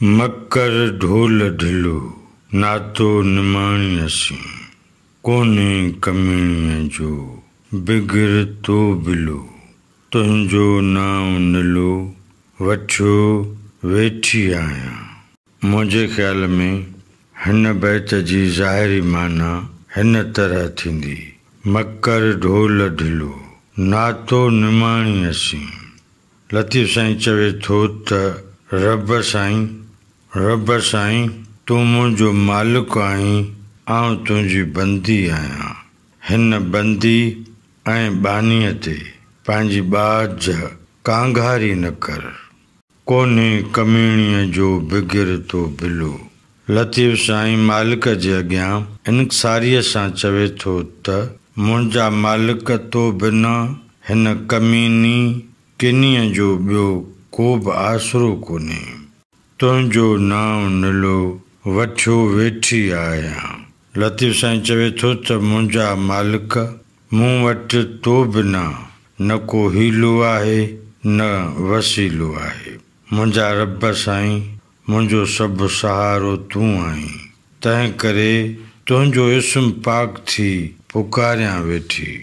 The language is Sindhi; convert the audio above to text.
مڪر ڍول ڍلو، ناتو نماڻيء سين. ڪونهي ڪميڻيء جو، بگر تو بلو. تنهنجو نانء نلو، وٺيو ويٺي آهيان. منهنجي خيال ۾ هن بيت جي ظاهري معنيٰ هن طرح ٿيندي، مڪر ڍول ڍلو، ناتو نماڻيء سين. لطيف سائين چوي ٿو ته رب سائين، رب سائين تون منهنجو مالڪ آهين، آئون تنهنجي بندي آهيان. هن بندي ۽ ٻانهيء تي پنهنجي ٻاجهه ڪانگهاري نه ڪر. ڪونهي ڪميڻيء جو بگر تو بلو. لطيف سائين مالڪ جي اڳيان انڪساريء سان چوي ٿو ته منهنجا مالڪ تو بنا هن ڪميني ڪنيء جو ٻيو ڪو به آسرو ڪونهي. تنهنجو نانء نلو وٺيو ويٺي آهيان. لطيف سائين چوي ٿو ته منهنجا مالڪ مون وٽ تو بنا نه ڪو حيلو آهي نه وسيلو آهي. منهنجا رب سائين منهنجو سڀ سهارو تون آهين، تنهن ڪري تنهنجو اسم پاڪ ٿي پڪاريان ويٺي.